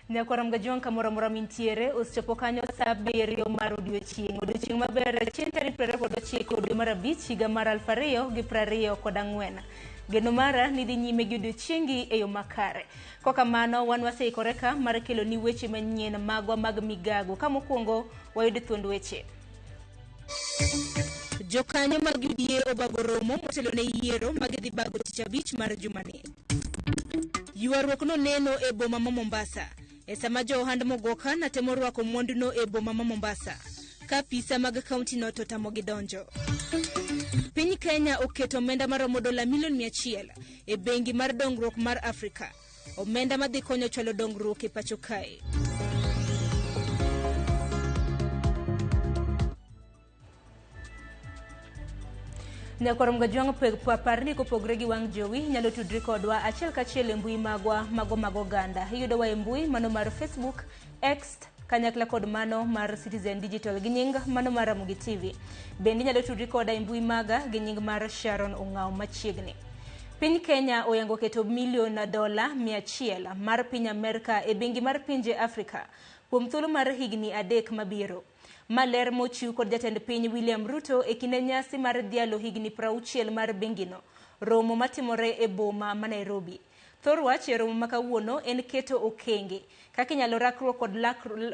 Nyakwar Mgajwang' kamoro amora mintiere, osechopo kanyo saa 7 mar odiochieng'. Odiochieng' maber chieng' tarik 29 dwe mar 5 higa mar 2024. Geno mara ni dhi nyime gi odiochiengi e yo makare. Kokamano, wan waseikore ka mar kelo ni weche manyien magwa mag migago. Ka mokwongo wayud thuond weche. Jokanyo mag UDA obago romo motelo ne yiero ma gidhi bago tich abich mar jumani. Ywaruok noneno e boma ma Mombasa e sama jo ohand mogoka na temo rwako mwanduno e boma ma Mombasa ka apisa mag kauntino to tamogi donjo. Piny Kenya oketo omenda maromo dola milion 100 e bengi mar dongruok mar Afrika, omenda madhi konyo chwalo dongruok e pacho kae. Nyakwar Mgajwang' par ni kopogre gi wang' jowi inyalo tudri kodwa achiel kachiel e mbui magwa mago mag oganda. Iyudowa e mbui mano mar Facebook, X kanyakla kod mano mar Citizen Digital gi nying mano mar Ramogi TV. Bende inyalo tudri koda e mbui maga gi nying mar Sharon Ong'aw machiegni. Piny Kenya oyango keto milion dola 100 mar piny Amerka e bengi mar pinje Afrika kuom thuolo mar higni 3 mabiro. Ma ler mochiw kod jatend piny William Ruto e kinde nyasi mar dhialo higni 60 mar bengino, romo matimore e boma ma Nairobi. Thor wach e romo ma kawuono en keto okenge kaka inyalo rakruok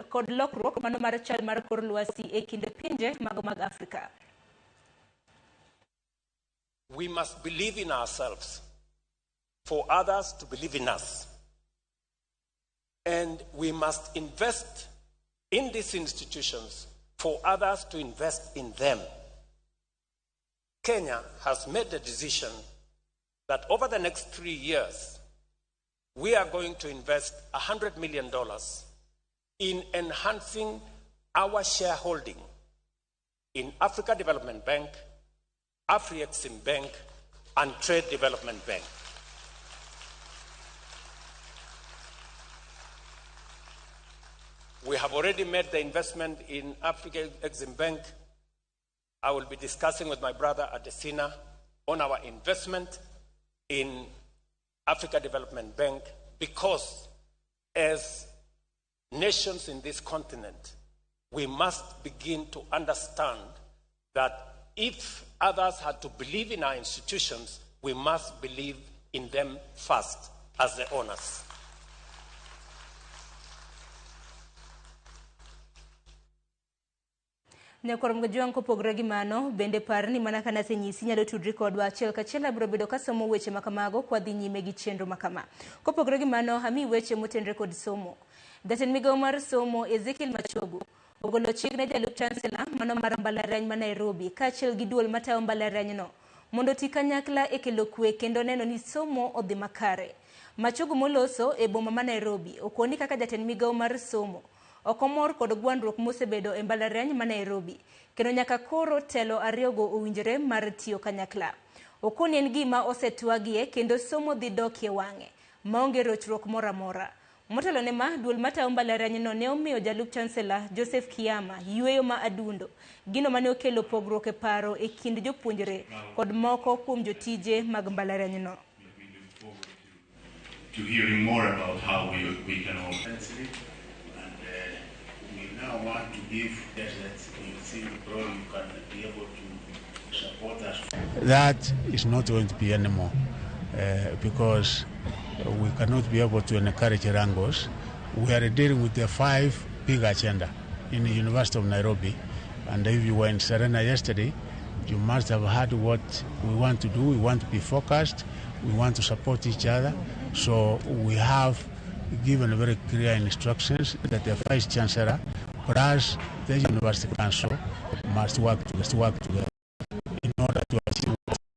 kod lokruok mano mar chal mar kor lwasi e kind pinje mago mag Afrika. We must believe in ourselves for others to believe in us. And we must invest in these institutions for others to invest in them. Kenya has made the decision that over the next 3 years, we are going to invest $100 million in enhancing our shareholding in Africa Development Bank, Afri-Exim Bank, and Trade Development Bank. We have already made the investment in Africa Exim Bank. I will be discussing with my brother Adesina on our investment in Africa Development Bank, because as nations in this continent, we must begin to understand that if others had to believe in our institutions, we must believe in them first as the owners. Nyakwar Mgajwang' kopogore gi mano, bende par ni mana ka nasenyisi inyalo tudri kodwa achiel kachiel abiro bedo kasomo weche makamago kwadhi nyime gi chenro makama. Kopogore gi mano, amiyi weche motenre kod somo. Jatend migawo mar somo Ezekiel Machogu ogolo chik ne jalup chancellor mano mar mbalariany ma Nairobi kaachiel gi duol matayo mbalarianyno mondo oti kanyakla e kelo kwe kendo neno ni somo odhi makare. Machogu moloso e boma ma Nairobi okoni kaka jatend migawo mar somo ok omor kod gwandruok mosebedo e mbalariany ma Nairobi kendo nyaka koro telo ariyogo owinjore mar tiyo kanyakla. Okoni en gima osetwagie kendo somo dhi dokie wang'e maonge rochruok moro amora. Motelo ne ma, duol matayo mbalarianyno ne omiyo jalup chancellor Joseph Kiama yueyo ma adundo, gino mane okelo pogruok e paro e kind jopuonjre kod moko kuom jotije mag mbalarianyno. To hearing more about how we can all and we now want to give that you think bro you can be able to support us. That is not going to be anymore because we cannot be able to encourage wrangles. We are dealing with the 5 big agenda in the University of Nairobi, and if you were in Serena yesterday, you must have heard what we want to do. We want to be focused. We want to support each other. So we have given very clear instructions that the Vice Chancellor plus the University Council must work together in order to achieve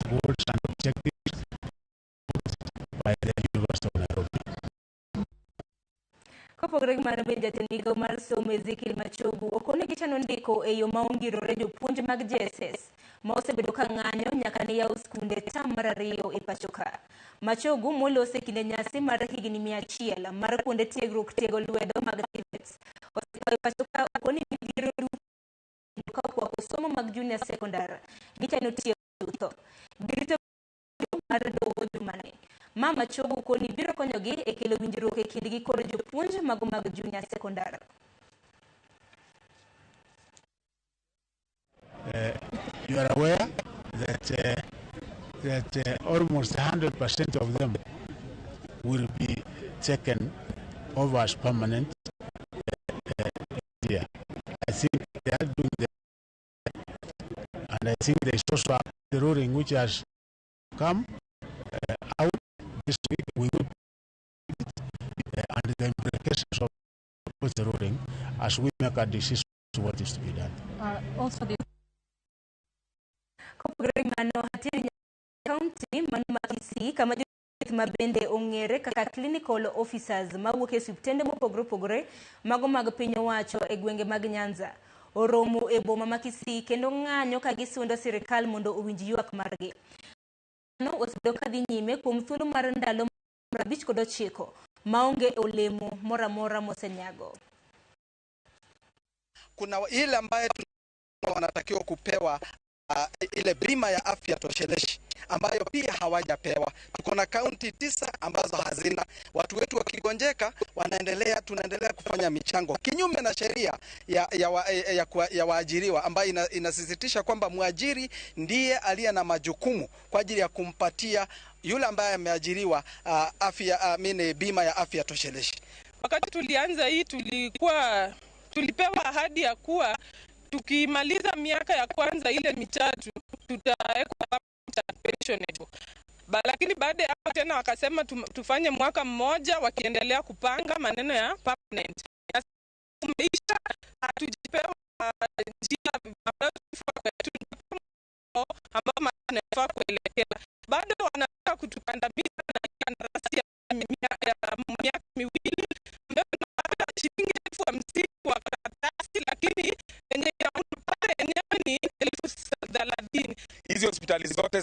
goals and objectives by the University of Nairobi. Kopogore gi mano bende jatend migawo mar somo Ezekiel Machogu okone gichano ndiko e yo ma ongirore jopuonj mag JSS ma osebedo ka ng'anyo nyaka ne yaw skunde tam mar 2 e pacho ka. Machogu moloso e kinde nyasi mar higni 100 mar kuonde tiegruok tiego lwedo mag TVETs osekwayo pacho ka okoni midhiero duto ka okwako somo mag junior secondary gichano tieko chutho. Girito mar doho jumani. Ma Ma machogu koni biro konyogi e kelo winjruok e kindgi kod jopuonj mago mag junior secondary. You are aware that almost 100% of them will be taken over as permanent here. I think they are doing that, and I think there is also the ruling which has come out this week. We will and the implications of the ruling as we make a decision what is to be done. Also the county mano ma Kisii kama jothieth ma bende ong'ere kaka clinical officers mawuok e osiptende mopogore opogore mago mag piny owacho e gwenge mag Nyanza oromo e boma ma Kisii kendo ng'anyo ka gisundo sirikal mondo owinj ywak margi. Mano osebedo ka dhi nyime kuom thuolo mar ndalo 59 maonge olemo moro amora mosenyago. Kuna ile ambayo wanatakiwa kupewa ile bima ya afya tosheleshi ambayo pia hawajapewa. Tuko na kaunti 9 ambazo hazina. Watu wetu wakigonjeka wanaendelea, tunaendelea kufanya michango kinyume na sheria ya waajiriwa ambayo inasisitisha kwamba mwajiri ndiye aliye na majukumu kwa ajili ya kumpatia yule ambaye ameajiriwa afya bima ya afya tosheleshi. Wakati tulianza hii tulipewa ahadi ya kuwa tukimaliza miaka ya kwanza ile mitatu tutawekwa pensionable. Lakini baada ya hapo tena wakasema tufanye mwaka mmoja wakiendelea kupanga maneno ya permanent. Umeisha, hatujapewa njia ambayo tunafaa kuelekea. Bado wanataka kutukandamiza na kandarasi ya miaka miwili ambayo tunapata shilingi 50,000 kwa karatasi, lakini yenye unapata yenyewe ni 30,000. Hizi hospitali zote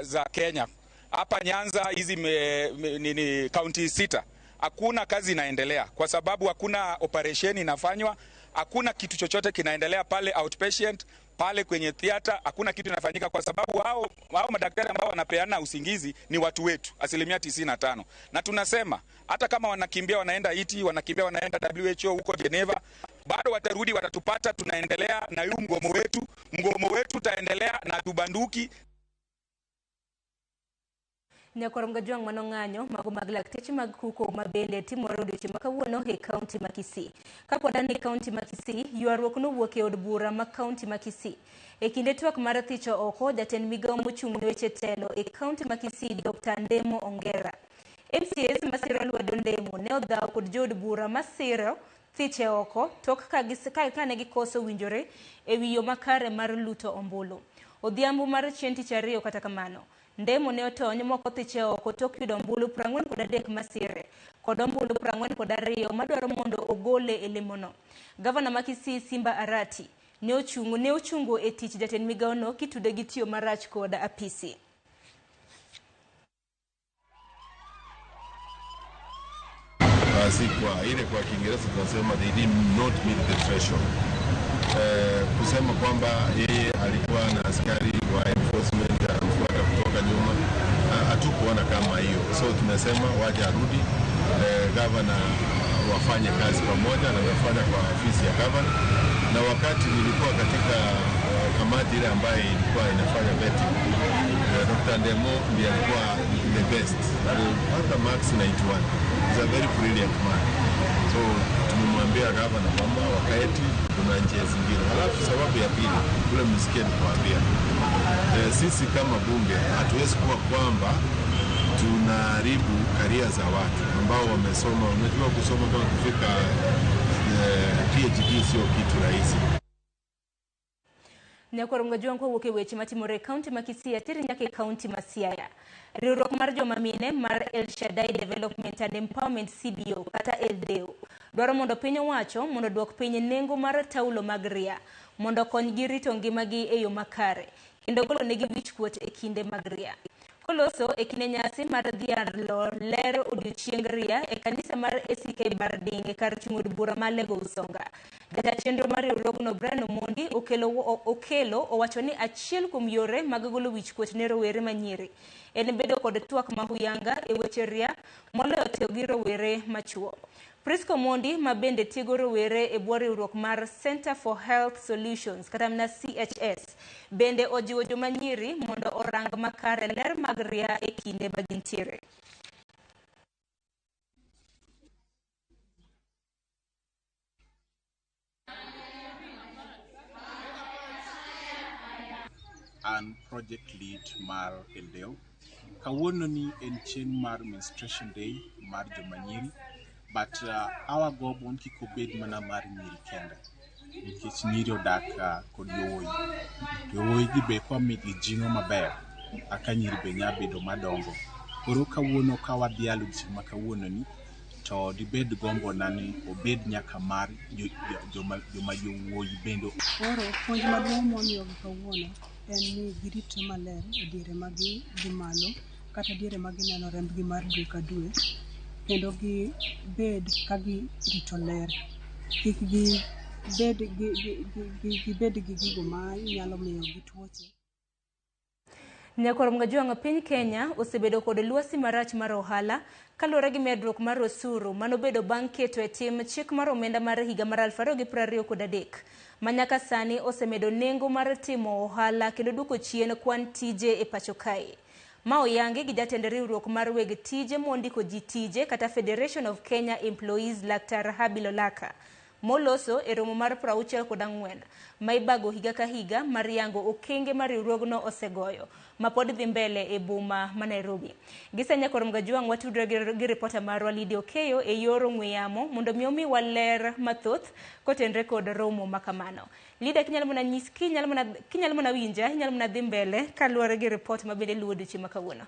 za Kenya hapa Nyanza, hizi ni kaunti 6, hakuna kazi inaendelea kwa sababu hakuna operation inafanywa, hakuna kitu chochote kinaendelea pale outpatient, pale kwenye theater hakuna kitu inafanyika kwa sababu hao madaktari ambao wanapeana usingizi ni watu wetu 95%. Na tunasema hata kama wanakimbia wanaenda IT, wanakimbia wanaenda WHO huko Geneva, bado watarudi watatupata. Tunaendelea na huu mgomo wetu, mgomo wetu utaendelea na tubanduki. Nyakwar Mgajwang' mano ng'anyo mago mag lakteche mag kuko mabende timore odiochieng' ma kawuono e kaunti ma Kisii. Kapod an e kaunti ma Kisii, ywaruok nowuok e od bura ma kaunti ma Kisii. E kinde twak mar thicho oko, jatend migawo mochung' ne weche telo e kaunti ma Kisii, Dr. Ndemo Ongera. MCAs masiro lwedo Ndemo ne odhawo kod jood bura masiro thiche oko tok ka ne gikoso winjore e wi yo makare mar luto ombulu. Odhiambo mar chieng' tich ariyo kata kamano, Ndemo ne otony moko thiche oko tok yudo ombulu 43 masire kod ombulu 42 madwaro mondo ogole e lemono. Gavana ma Kisii Simba Arati ne ochungo e tich jatend migawono kitude gi tiyo marach kod apisi. Basi kwa ile kwa Kiingereza tunasema they did not meet the threshold. Kusema kwamba yeye alikuwa na askari wa enforcement anamfuata kutoka nyuma, hatukuona kama hiyo. So tunasema waje arudi, governor wafanye kazi pamoja na wafanya kwa ofisi ya governor. Na wakati nilikuwa katika kamati ile ambayo ilikuwa inafanya vetting, Dr. Ndemo ndiye alikuwa the best. Alipata max 91. He's a very brilliant man. So tumemwambia governor kwamba wakaeti kuna njia zingine. Halafu sababu ya pili kule msikie nikwambia, sisi kama bunge hatuwezi kuwa kwamba tunaharibu karia za watu ambao wamesoma. Unajua kusoma kama kufika PhD sio kitu rahisi. Nyakwar Mgajwang' kowuok e weche matimore e kaunti ma Kisii ateri nyaka e kaunti ma Siaya. Riwruok mar joma mine mar El Shaddai Development and Empowerment CBO kata LDO dwaro mondo piny owacho mondo duok piny nengo mar taulo mag ria mondo okonygi rito ngimagi e yo makare kendo golo negi wichkuot e kinde mag ria. Koloso e kinde nyasi mar dhialo ler odiochieng ria e kanisa mar ACK Barding e kar chung' od bura ma Lego Usonga. Jata chenro mar riwruogno Brian Omondi Okelo owacho ni achiel kuom yore mag golo wichkuot ne rowere manyiri en bedo kod twak ma huyanga e weche ria moloyo tiyo gi rowere machuo. Prisco Omondi ma bende tiego rowere e bwo riwruok mar Center for Health Solutions kata mana CHS bende ojiwo joma nyiri mondo orang makare ler mag ria e kinde ma gintiere. An project lead mar Eldeo. Kawuono ni en chieng' mar menstruation day mar joma nyiri, but our gombo kik obed mana mar nyiri kende, nikech nyiri odak kod yowuoyi. Yowuoyi gi be kwamigi jing'o maber, aka nyiri be nya bedo madongo. Koro kawuono ka wadhialo chieng' ma kawuono ni, to dibed gombo na ni obed nyaka mar joma yowuoyi bende. Koro puonj maduong' mwamiyogi kawuono en ni giritre maler e diere ma gidhi malo kata diere ma gineno rembgi mar dwe ka dwe, kendo gibed ka girito ler. Kik gibed gi gigo manyalo miyogi tuoche. Nyakwar Mgajwang' piny Kenya osebedo kod lwasi marach mar ohala kaluwore gi medruok mar osuru manobedo bang' keto e tim chik mar omenda mar higa mar 2023 ma nyaka sani osemedo nengo mar timo ohala kendo duoko chien kwan tije e pacho kae. Ma oyangi gi jatend riwruok mar weg tije mondiko ji tije kata Federation of Kenya Employees Laktar Habil Olaka moloso e romo mar 64 ma ibago higa ka higa mar yango okenge ma riwruogno osegoyo ma pod dhi mbele e boma ma Nairobi. Gisani Nyakwar Mgajwang' watudre gi ripota marwa Lydia Okeyo e yor ong'we yamo mondo mi omiwa ler mathoth kotenre kod romo ma kamano. Lydia, kinyalo mana nyis, kinyalo mana winja, inyalo mana dhi mbele kaluwore gi ripot ma bende luwo odiochieng' ma kawuono.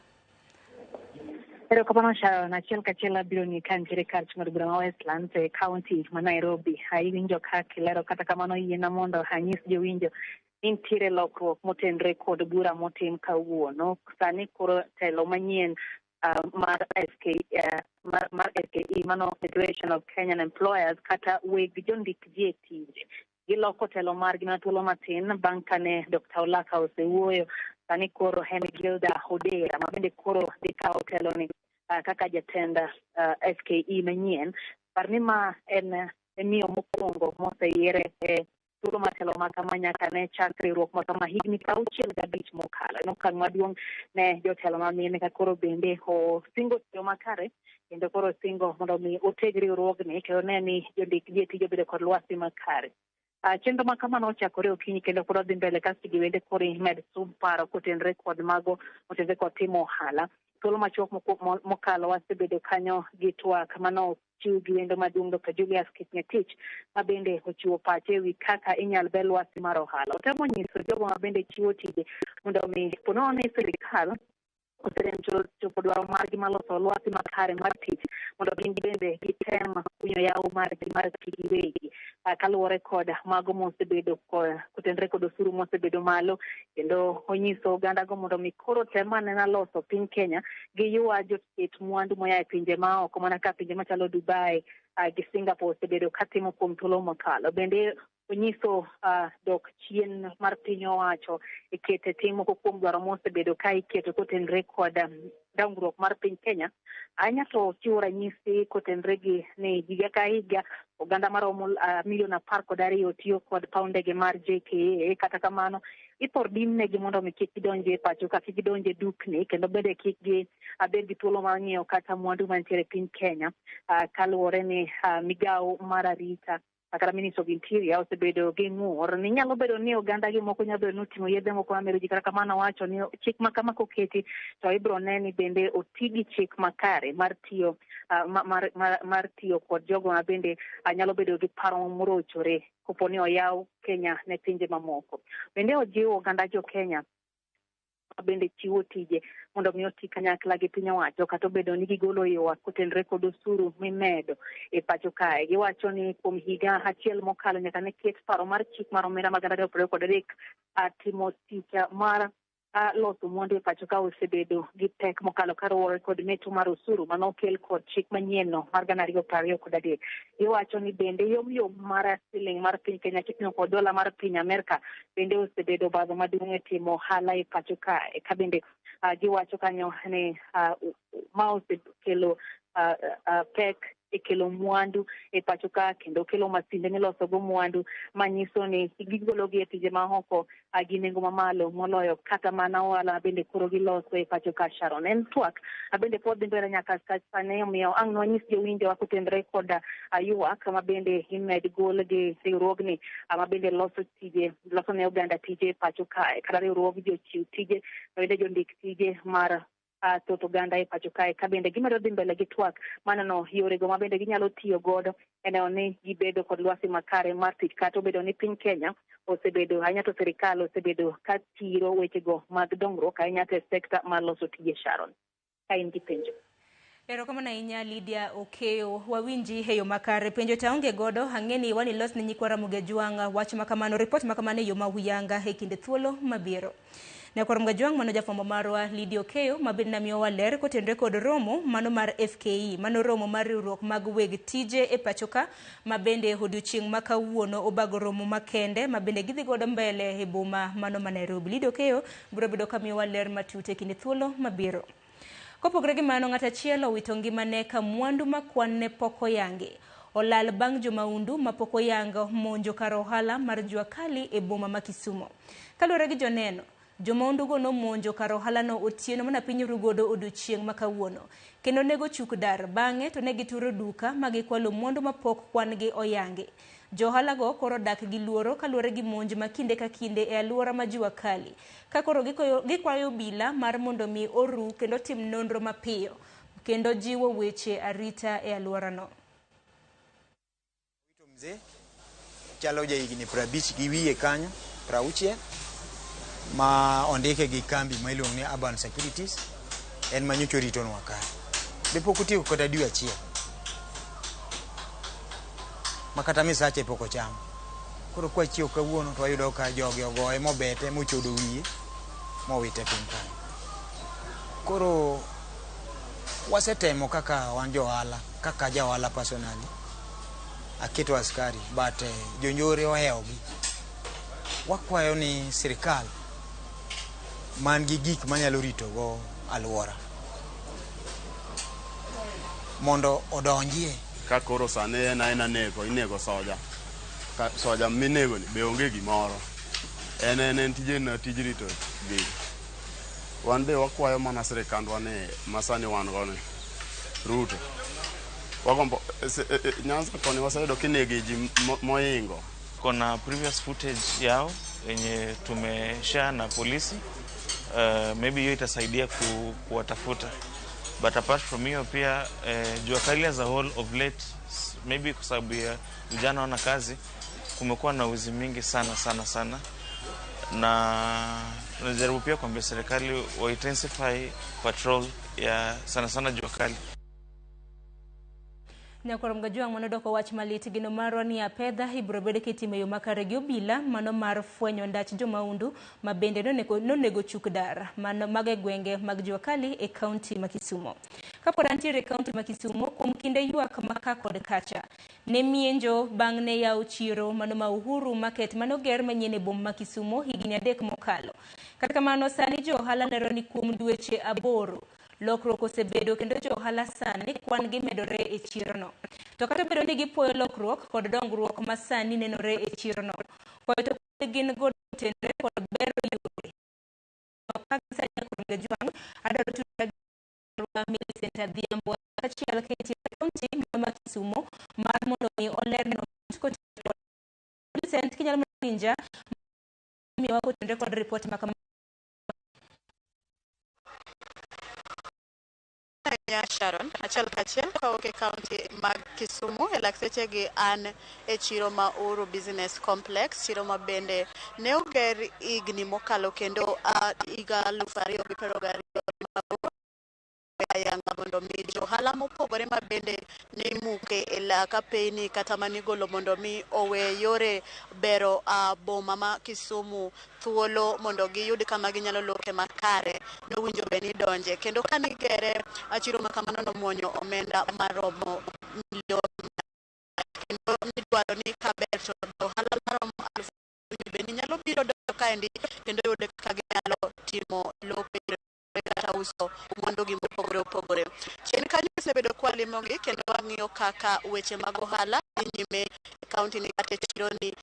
Erokamano Sharon, achiel kachiel abiro ni ka nitiere kar chung' bura ma Westlands e county ma Nairobi. Iwinjo ka kilero, kata kamano yiena mondo anyis jowinjo ni nitiere lokruok motenre kod bura motim kawuono. Sani koro telo manyien mar FK mar FKE, mano Federation of Kenyan Employers, kata weg jondik ji e tije, giloko telo margi mana thuolo matin bang' kane Dr. Olaka osewuoyo. Sani koro en Gilda Odera ma bende koro dhi kawo teloni kaka jatend FKE manyien. Par ni ma en miyo mokwongo moseyiere e thuolo mar telo ma kama nyaka ne chak riwruok ma kama higni 65 mokalo. En okang' maduong' ne jotelo ma mine ka koro bende osingo tiyo makare kendo koro singo mondo mi oteg riwruogni kendo ne ni jondik ji e tije obedo kod lwasi makare. Chenro ma kamano ochakore okinyi kendo koro dhi mbele kasto giwende koro imed sum paro kotenre kod mago motenre kod timo ohala. Thuolo machuok mokalo wasebedo kanyo gi twak mano ochiw gi wendo maduong' Dr. Julius Kipngetich ma bende ochiwo pache ewi kaka inyal bel lwasi mar ohala. Otemo nyiso jogo ma bende chiwo tije mondo mi ponono ni sirikal oserem chopo dwaro margi mar loso lwasi makare mar tich mondo gin bende gitem kunyo yawo margi mar tich giwegi. Kaluwore kod mago mosebedo kotenre kod osuru mosebedo malo, kendo onyiso ogandago mondo mi koro tem anena loso piny Kenya giywa joket mwandu moa e pinje maoko mana ka pinje machalo Dubai gi Singapore osebedo katimo kuom thuolo mokalo. Bende onyiso dok chien mar piny owacho e keto e tim moko kuom dwaro mosebedo ka iketo kotenre kod dongruok mar piny Kenya. Ahinya to chiwo ranyisi kotenre gi ni higa ka higa oganda maromo milion 12 tiyo kod paw ndege mar JKA. Kata kamano ithor din negi mondo mi kik gidonj e pacho ka, kik gidonj e dukni, kendo bende kik gibed gi thuolo mar ng'iewo kata mwandu mantiere e piny Kenya, kaluwore ni migawo mar arita kata Ministry of Interior osebedo gi ng'ur ni nyalo bedo ni oganda gi moko nyalo bedo ni oting'o yedhe moko mamero ji. Kata kamano wacho ni chik ma kama koketi to ibiro ne ni bende oti gi chik makare mar tiyo mar tiyo kod jogo ma bende nyalo bedo gi paro morochore kopo ni oyaw Kenya ne pinje mamoko. Bende ojiwo oganda jo Kenya bende chiwo tije mondo mi oti kanyakla gi piny owacho kata obedo ni gigolo ywak kotenre kod osuru mimedo e pacho kae. Giwacho ni kuom higa achiel mokalo nyaka ne ket paro mar chik mar omenda mag 2023 timo tich mar Loso mwandu e pacho ka osebedo gi pek mokalo kaluwore kod mecho mar osuru mane okel kod chik manyien no mar 2023. Iwacho ni bende yom yom mar siling mar piny Kenya kipimo kod dola mar piny Amerka bende osebedo obadho maduong' e timo ohala e pacho ka. Ka bende giwacho kanyo ni ma osekelo pek e kelo mwandu e pacho ka kendo kelo masinde miloso go mwandu manyiso ni gigologi e pinje maoko gi nengo mamalo moloyo kata mana ohala bende koro giloso e pacho ka. Sharon, en twak bende pod dhi mbele nyaka sani, omiyo ang' nwanyis jowinjowa kotenore kod ywak ma bende imed gol gi riwruogni ma bende loso tije, loso ne oganda tije e pacho kae, kata riwruog jochiw tije bende jondik tije mar thoth oganda e pacho kae, ka bende gimedo dhi mbele gi twak maneno yorego ma bende ginyalo tiyo godo e neno ni gibedo kod lwasi makare mar tich, kata obedo ni piny Kenya osebedo ahinya to sirikal osebedo ka tiro wechego mag dongruok ahinya to e sekta mar loso tije. Sharon, ka in gi penjo. Erokamano ahinya, Lydia Okeyo. Wawinji e yo makare. Penjo to aonge godo, ang'e ni wanilos ne nyikwa Ramogi Ajwang' wach makamano, ripot makamano e yo ma huyanga e kinde thuolo mabiro. Nyakwar Ramogi Ajwang', mano jafwambo marwa Lydia Okeyo ma bende namiyowa ler kotenore kod romo mano mar FKE, mano romo mar riwruok mag weg tije e pacho ka, ma bende odiochieng' ma kawuono obago romo makende ma bende gidhi godo mbele e boma mano ma Nairobi. Lydia Okeyo biro bedo ka miyowa ler matut e kinde thuolo mabiro. Kopogore gi mano, ng'at achiel owito ngimane ka mwandu ma kwan ne pok oyangi olal bang' jomaundu ma pok oyang monjo kar ohala mar Jua Kali e boma ma Kisumu. Kaluwore gi joneno, jomaundugo nomonjo kar ohalano otieno mana piny ru godo odiochieng' ma kawuono kendo nego chuk dar, bang'e to ne gituro duka ma gikwalo mwandu ma pok kwan gi oyangi. Jo ohalago koro dak gi luoro kaluwore gi monj ma kinde ka kinde e alwora ma Jua Kali, ka koro gikwayo obila mar mondo mi oru kendo tim nonro mapiyo kendo jiwo weche arita e alworano. Mzee chalo jahigni 50 gi wiye kanyo, 60, ma ondike gi kambi ma iluongo ni Urban Securities, en ma nyocha oritonwa kae. Be pok otieko kata dwe achiel ma kata misache pok ochamo. Koro kwachiewo kawuono to wayudo ka jogi ogoye mobete mochodo wiye mowite piny kanyo. Koro wasetemo kaka wan jo ohala, kaka ja ohala personally, aketo askari but jonjore ohewogi. Wakwayo ni sirikal man gi gik manyalo ritogo alwora mondo odonjie. Ka koro sani en aena neko, inego soja. Ka soja minego ni be onge gimoro. En tije na tij rito gigo. Wan be wakwayo mana sirikandwa ni masani wan go ni Ruto. Wagombo Nyanza koni waseyudo kinege ji moingo. Kuna previous footage yao yenye tumeshare na polisi, maybe hiyo itasaidia kuwatafuta, but apart from hiyo pia, Jua Kali as a whole of late, maybe kwa sababu ya vijana wana kazi, kumekuwa na wizi mingi sana sana sana, na tunajaribu pia kuambia serikali wa intensify patrol ya sana sana Jua Kali. Nyakwar Mgajwang', mano doko wach malit. Geno marwa ni apedha ibiro bed kitimo e yo makare gi obila mano mar fwenyo ndach jomaundu ma bende nonego chuk dar mano mag e gwenge mag Jua Kali e kaunti ma Kisumu. Kapod antiere e kaunti ma Kisumu, kuom kinde ywak ma ka kod kacha ne mienjo bang' ne yaw chiro mano ma Uhuru Market manoger manyien e boma ma Kisumu higni 3 mokalo. Kata kamano, sani jo ohala lero ni kuom dweche 8 lokruok osebedo kendo jo ohala sani kwan gi medore e chirono. To kata obedo ni gipuoyo lokruok kod dongruok ma sani nenore e chirono, kwayo to pod gin godo motenore kod bero yore. Ka sani Nyakwar Mgajwang', adwaro tudora gi Millicent Adhiambo achiel ka entie e kaunti ma Kisumu mar mondo mi olernwa kotenore kod Millicent, kinyalo mana winja miyowa kotenore kod ripot ma kama. Ahinya Sharon, achiel kachiel kawuok e kaunti mag Kisumu e lak sechegi an e chiro ma Uhuru Business Complex, chiro ma bende ne oger higni mokalo kendo higa 2022. ayanga mondo mi johala mopogore ma bende ne imuke e lak apeyni kata manigolo mondo mi owe yore bero boma ma Kisumu thuolo mondo giyud kama ginyalo loke makare nowinjo bed ni donje kendo kanigere chiro ma kamano nomuonyo omenda maromo milion kendo nidwaro ni kaber to ohala maromo 1000 bende nyalo biro donjo kaendi kendo yude kaka ginyalo timo lope kata uso mwandugi mopogore opogore. Chien kanyo osebedo kwalimogi kendo wang'iyo kaka weche mag ohala dhi nyime e kaunti ni kata e chironi.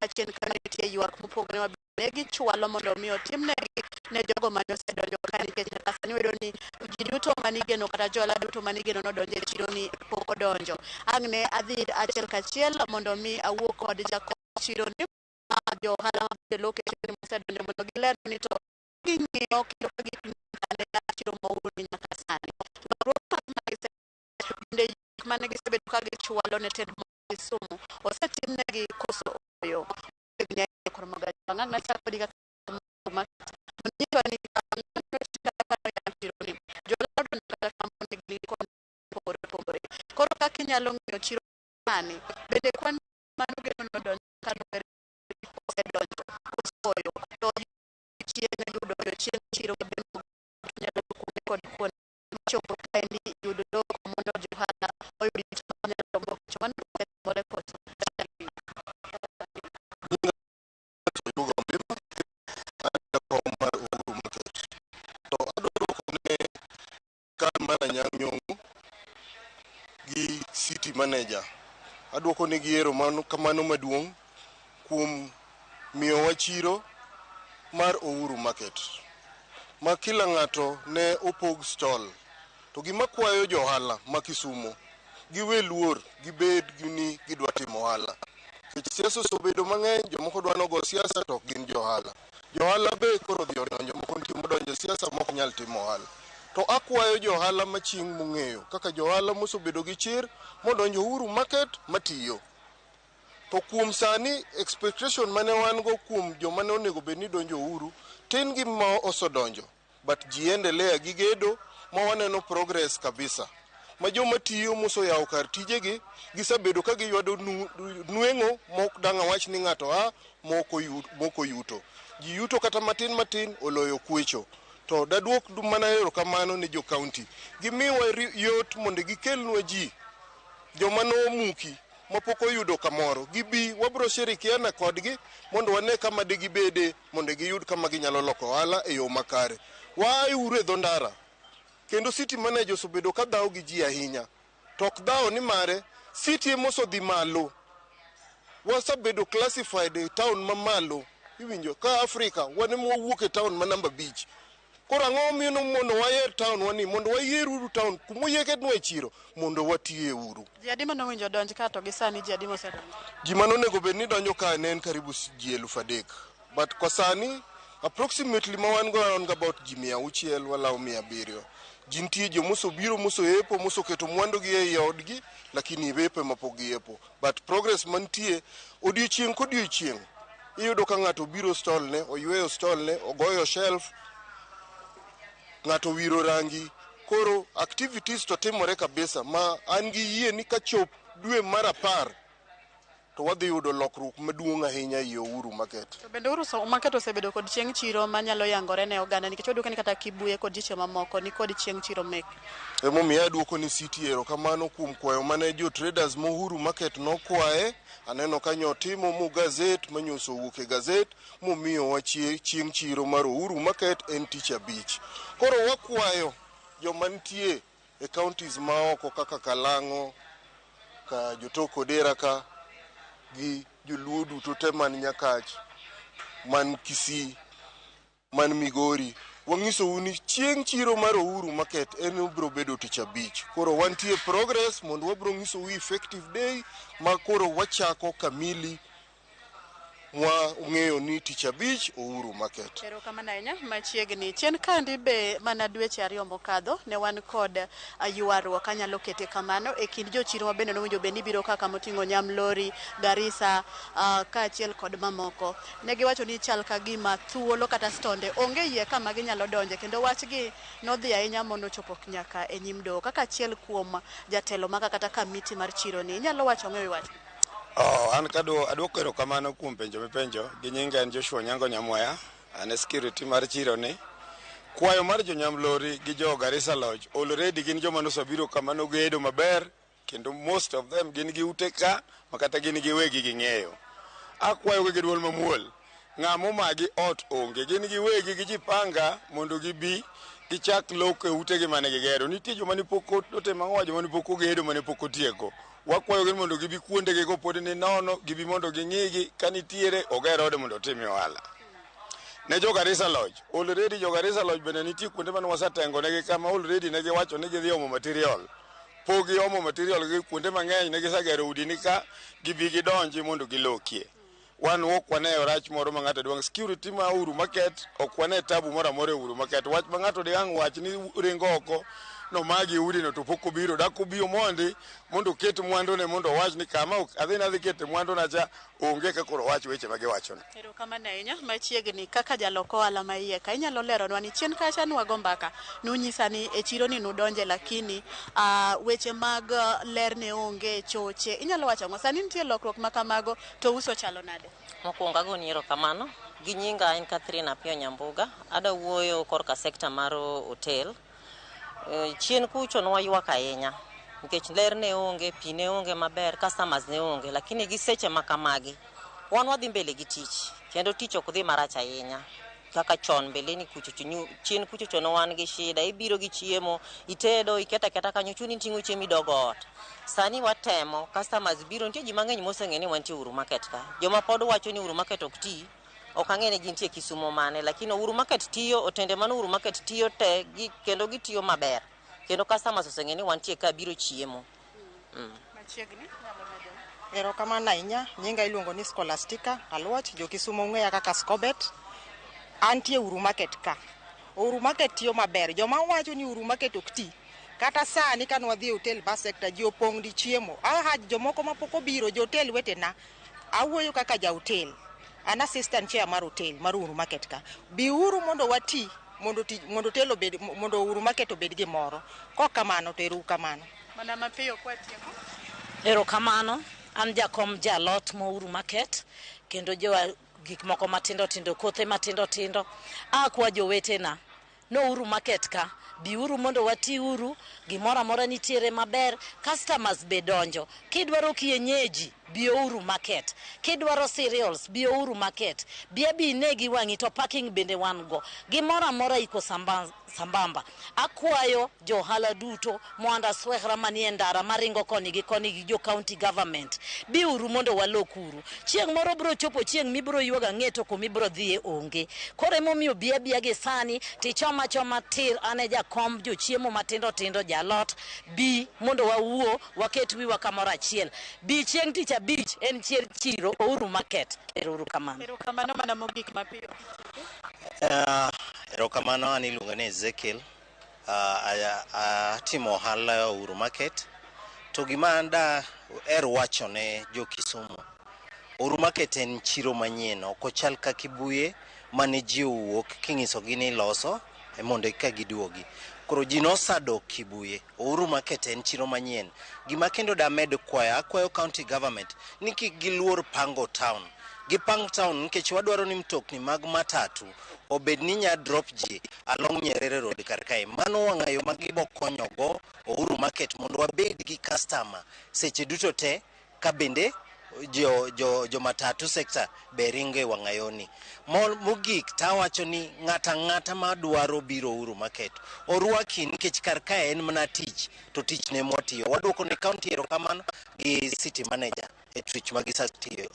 Kachien kanyo nitie ywak mopogore ma ne gichwalo mondo mi otimnegi ne jogo mane osedonjo ka nikech nyaka sani wayudo ni ji duto manigeno kata johala duto manigeno nodonjo e chironi pok odonjo. Ang' ne adhi achiel kachiel mondo mi awuo kod jakom chironi ma jo ohala ma loke chironi mosedonjo mondo giler ni to ging'iyo kendo ka gipimo kane chiro ma Uhuru ni nyaka sani. Lokruok bende gik mane gisebedo ka gichwalo ne tend ma Kisumu osetimnegi koso ooyo. Chiegni ahinya koro magaji. Ang' nachak kodi kaka nyisowa ni chironi johala odonjo kata kamano ne gin kod mopogore opogore. Koro kaka inyalo ng'iyo chiro sani bende kwan manogeno nodonjo kaluwore osedonjo koso ooyo to chien yudo chieng' chiro bende nyalo kuonde kod kuonde machopo kaendi yudo loko mondo johala oyud yuto manyalo gocho mano osetimore koso. Oyuga Ombima, an jakom mar Uhuru Market. To adwa duoko ne kan mar Anyang' Nyong'o gi city manager. Aduoko negi erokamano maduong' kuom miyowa chiro mar Uhuru Market ma kila ng'ato ne opog stall. To gima kwayo jo ohala ma Kisumu, giwe luor, gibed ni gidwa timo ohala. Nikech siasa osebedo mang'eny, jomoko dwa nogo siasa to ok gin jo ohala. Jo ohala be koro odhi odonjo, moko nitie modonjo e siasa mok nyal timo ohala. To akwayo jo ohala ma chieng' mong'eyo kaka jo ohala mosebedo gi chir modonjo Uhuru Market matiyo. To kuom sani expectation mane wan go kuom joma ne onego bed ni donjo Uhuru tin gi ma osedonjo but ji endelea gi gedo ma waneno progress kabisa. Ma joma tiyo moseyawo kar tijegi gisebedo ka giywado nweng'o mok dang' awach ni ng'ato a moko yuto. Ji yuto kata matin matin oloyo kwecho. To daduok mana erokamano ne jo county. Gimiwa yot mondo gikelnwa ji joma nomuki mapok oyudo kamoro. Gibi wabro shirikiana kodgi mondo wane kama digibede mondo giyud kama ginyalo loko ohala e yo makare. Waauru e dho ndara. Kendo city manager osebedo ka dhawo gi ji ahinya. To ok dhawo ni mare, city emosodhi malo. Wasebedo classified e town mamalo. Iwinjo ka Africa wan ema wawuok e town ma namba 5. Koro ang'o miyo mondo wayier town wani mondo wayier uru town kumoyieketnwa e chiro mondo watiye uru. Ji adi manowinjo donj ka to gi sani ji adi mosedonjo? Ji manonego bed ni donjo ka ne en karibu ji 3000. But kwa sani approximately ma wan go wan about ji 600 walawo 700. Ji nitie jomosobiro mosoepo mosoketo mwandugi ei odgi lakini epo ema pok giepo. But progress mantie odiochieng' kodiochieng' iyudo ka ng'ato obiro stall ne, oyweyo stall ne, ogoyo shelf, ng'ato owiro rangi. Koro activities to timore kabisa ma an gi yie ni kachop dwe mar 10 to wadhi yudo lokruok maduong' ahinya ei Uhuru Market. To bende Uhuru Market osebedo kod chieng' chiro manyalo yangore ne oganda nikech wayudo ni kata Kibuye kod jiche mamoko ni kod chieng' chiro mek. Emomiyo aduoko ni city erokamano kuom kwayo mane jo traders ma Uhuru Market nokwaye. Aneno ka nyotimo mu gazet manyoso owuok e gazet momiyowa chieng' chiro mar Uhuru Market en tich abich. Koro wakwayo joma nitie e counties maoko kaka Kalang'o, ka jotok Odera ka, gi joluo duto te man Nyakach, man Kisii, man Migori. Wang'isou ni chieng' chiro mar Uhuru Market en obiro bedo tich abich. Koro wantie progress mondo wabiro ng'isou effective day ma koro wachako kamili Mwa ung'eyo ni tich abich Uhuru Market. Erokamano ahinya machiegni. Chien kandi be mana dweche 2 mokadho ne wan kod ywaruok anyalo kete kamano e kind jochiro ma bende nowinjo bed ni biro kaka moting'o Nyamlori, Garissa kaachiel kod mamoko. Ne giwacho ni chal ka gima thuolo kata stonde onge yie kama ginyalo donje kendo wachgi nodhi ahinya monochopo nyaka e nyim doho. Kaka achiel kuom jatelo maka kata kamiti mar chiro ni inyalo wacho ang'o e wach? An aduoko erokamano kuom penjo mipenjo. Gi nyinga en Joshua Nyango Nyamwaya, an e security mar chiro ni. Kwayo mar jo Nyamlori gi jo Garissa Lodge already gin joma nosebiro kama nogedo maber kendo most of them gin gi ute ka makata gin giwegi ging'eyo. Akwayo gi duol mamuol, ng'ama omagi ot onge, gin giwegi gijipanga mondo gibi gichak loko e utegi mane gigero. Nitie joma ne pok otimo ang'o, joma ne pok ogedo, mane pok otieko. Wakwayogi mondo gibi kuondegi go pod ni nono, gibi mondo ging'igi ka nitiere oger ode mondo otim ohala. Ne jo Garissa Lodge, already jo Garissa Lodge bende nitie kuonde mane wasetengo negi kama already ne giwacho ni gidhi omo material. Pok giomo material gi kuonde mang'eny ne gisegero udi ni ka gibi gidonji mondo gilokie. Wan ok wane rach moro ma ng'ato dwang' security ma Uhuru Market, ok wane tabu moro amora e Uhuru Market. Wach ma ng'ato diang' wach ni ringo oko no magi udi no to pok obiro, dak obi omondi mondo oket mwandune mondo owach ni kama ok adhi nadhi kete mwanduna cha onge ka koro owach weche ma giwachono. Erokamano ahinya machiegni kaka jalok ohala ma iye ka inyalo leronwa ni chien kacha nwago mbaka nunyisa ni e chiro ni nudonje lakini weche mag ler ne onge choche inyalo wacho ang'o sani nitie lokruok ma kamago to uso chalo nade? Mokwongo agoni erokamano gi nyinga en Catherine Apio Nyambuga adwa wuoyo korka sekta mar hotel. Chien kucho nwaywak ahinya nikech ler ne onge, pi ne onge maber, customers ne onge, lakini gi seche ma kamagi wan wadhi mbele gi tich kendo tich ok dhi marach ahinya kaka chon mbeleni kucho chien kucho chon wan gi shida, ibiro gi chiemo itedo iketa keta kanyo chuni ting'o chiemo idogo ot. Sani watemo, customers biro, nitie ji mang'eny moseng'e ni wantie Uhuru Market ka. Joma pod wacho ni Uhuru Market ok ti, ok ang'e ni gintie Kisumo mane, lakini Uhuru Market tiyo, otende man Uhuru Market tiyo te kendo gitiyo maber. Kendo customers oseng'e ni wantie ka biro chiemo. Machiegni nyalo medo. Erokamano ahinya, nyinga iluongo ni Scholastica Aluoch, jo Kisumo ong'eya kaka Scobet. Antie Uhuru Market ka. Uhuru Market tiyo maber. Joma wacho ni Uhuru Market ok ti, kata sani ka nwadhi e hotel bar sector ji opong' di chiemo. Aha, jomoko mapok obiro, jo hotel wetena, awuoyo kaka ja hotel. An assistant chair mar hotel mar Uhuru Market ka. Biuru mondo wati, mondo hotel obed, mondo Uhuru Market obed gimoro. Kok kamano to ero kamano. Mana mapiyo kwatieko. Erokamano, an jakom jalot mo Uhuru Market kendo jo gik moko matindo tindo, kothe matindo tindo. Akwa jowetena no Uhuru Market ka, biuru mondo watiuru, gimoro amora nitiere maber, customers be donjo. Kidwaro kienyeji, bi Uhuru Market. Kidwaro cereals, bi Uhuru Market. Bi abi ine gi wang'i to parking bende wan go. Gimoro amora iko sambamba. Akwayo jo ohala duto moanda swehra manie ndara maringo koni gi koni gi jo county government. Biuru mondo walokuru. Chieng' moro bro chopo chieng' mibro yuago ang'e to kumibro dhiye onge. Koro emomiyo bi abiya gi sani tichoma choma tir ane jakom jochiemo matindo tindo jalot. Bi mondo wawuo waket wiwa kamoro achiel. Bi chieng' tich abich en chier chiro Uhuru Market. Erouru kamano. Erokamano mana mogik mapiyo. Erokamano, an iluonga ni Ezekiel. Atimo ohala Uhuru Market. To gima da er wacho ne jo Kisumu, Uhuru Market en chiro manyien, ok ochal ka Kibuye mane ji owuok king'isogi ni loso mondo eka giduogi. Koro ji nosadok Kibuye. Uhuru Market en chiro manyien. Gima kendo damed kwayo, akwayo county government ni kik giluor pango town. Gipang town nikech wadwaro ni mtokni mag matatu obed ni nya drop ji along Nyerere Road kar kae. Mano wang'ayo ma gibo konyogo Uhuru Market mondo wabed gi customer seche duto te ka bende jo matatu sector be ringo e wang'ayoni. Mogik tawacho ni ng'ata ng'ata madwaro biro Uhuru Market orwaki nikech kar kae en mana tich to tich ne mwatiyo. Waduoko ne county erokamano gi city manager e tich ma gisatiyo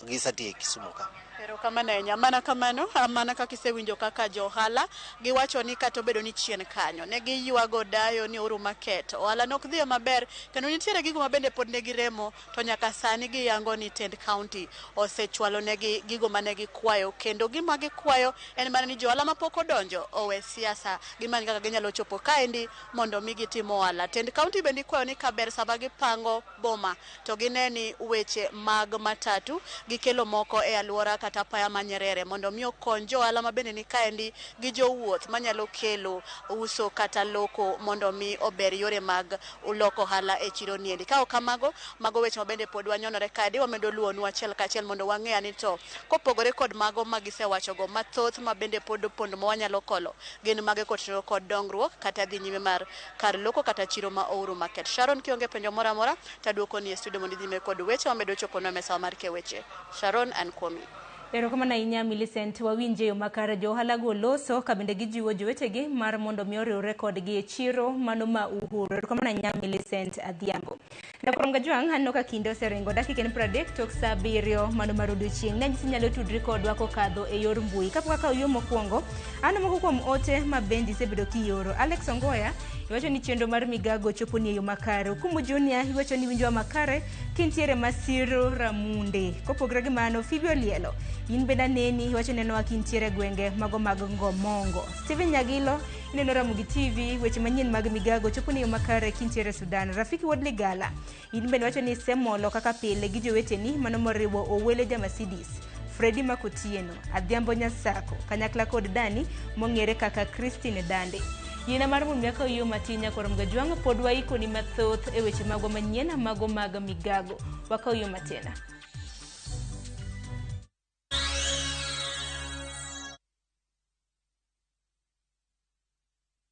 e Kisumu ka. Erokamano ahinya. Mana kamano, mana kaka isewinjo kaka jo ohala giwacho ni kata obedo ni chien kanyo ne giywago dayo ni Uhuru Market ohala ne ok dhiye maber kendo nitiere gigo ma bende pod ne giremo to nyaka sani giyango ni tend county osechwalo negi gigo mane gikwayo kendo gima gikwayo en mana ni jo ohala mapok odonjo owe siasa gimany kaka ginyalo chopo kaendi mondo mi gitim ohala. Tend county bende ikwayo ni kaber sama gipango boma to gine ni weche mag matatu gikelo moko e alwora kata apaya ma Nyerere mondo mi okony jo ohala ma bende ni kaendi gi jowuoth manyalo kelo uso kata loko mondo mi ober yore mag loko ohala e chiro niendi. Ka ok kamago, mago weche ma bende pod wanyonore kaendi wamedo luwonu achiel kachiel mondo wang'e ni to kopogore kod mago ma gisewachogo mathoth ma bende pod opondo ma wanyalo kolo gin mage kotenore kod dongruok kata dhi nyime mar kar loko kata chiro ma Uhuru Market. Sharon, kionge penjo moro amora taduoko ni e studio mondo idhi nyime kod weche wamedo choponwa e mesa mar keweche. Sharon, an kuomi. Erokamano ahinya Millicent, wawinje yo makare jo ohala go loso ka bende gijiwo jowetegi mar mondo mi oriwre kodgi e chiro mano ma Uhuru. Erokamano ahinya Millicent Adhiambo. Nakurom Gajwang', aneno ka kinde oseringo dakika en 30 tok saa 7 mano mar odiochieng'. Nanyisi inyalo tudri kodwa kokadho e yor mbui. Kapok akawo yo mokwongo, aneno moko kuom ote ma bende isebedo kioro. Alex Ongoya iwacho ni chenro mar migago chopo ni e yo makare. Okumu Junior iwacho ni winjowa makare kintiere Masiro Ramunde. Kopogore gi mano, Phoebe Olielo in bende aneni iwacho nenowa kintiere gwenge mago mag Ngomongo. Steven Nyagilo ineno Ramogi TV weche manyien mag migago chopo ni yo makare kintiere Sudan. Rafiki Wuod Ligala in bende wacho ni isemolo kaka pile gi joweteni mano moriwo Owele Jamasidis, Fredi Makotieno, Adhiambo Nyasako, kanyakla kod Dani mong'ere kaka Christine Dande. Yiena mar mondo mi akaw yo matin nyakwar Mgajwang' pod waikoni mathoth e weche magwa manyien mago mag migago. Wakaw yo matin.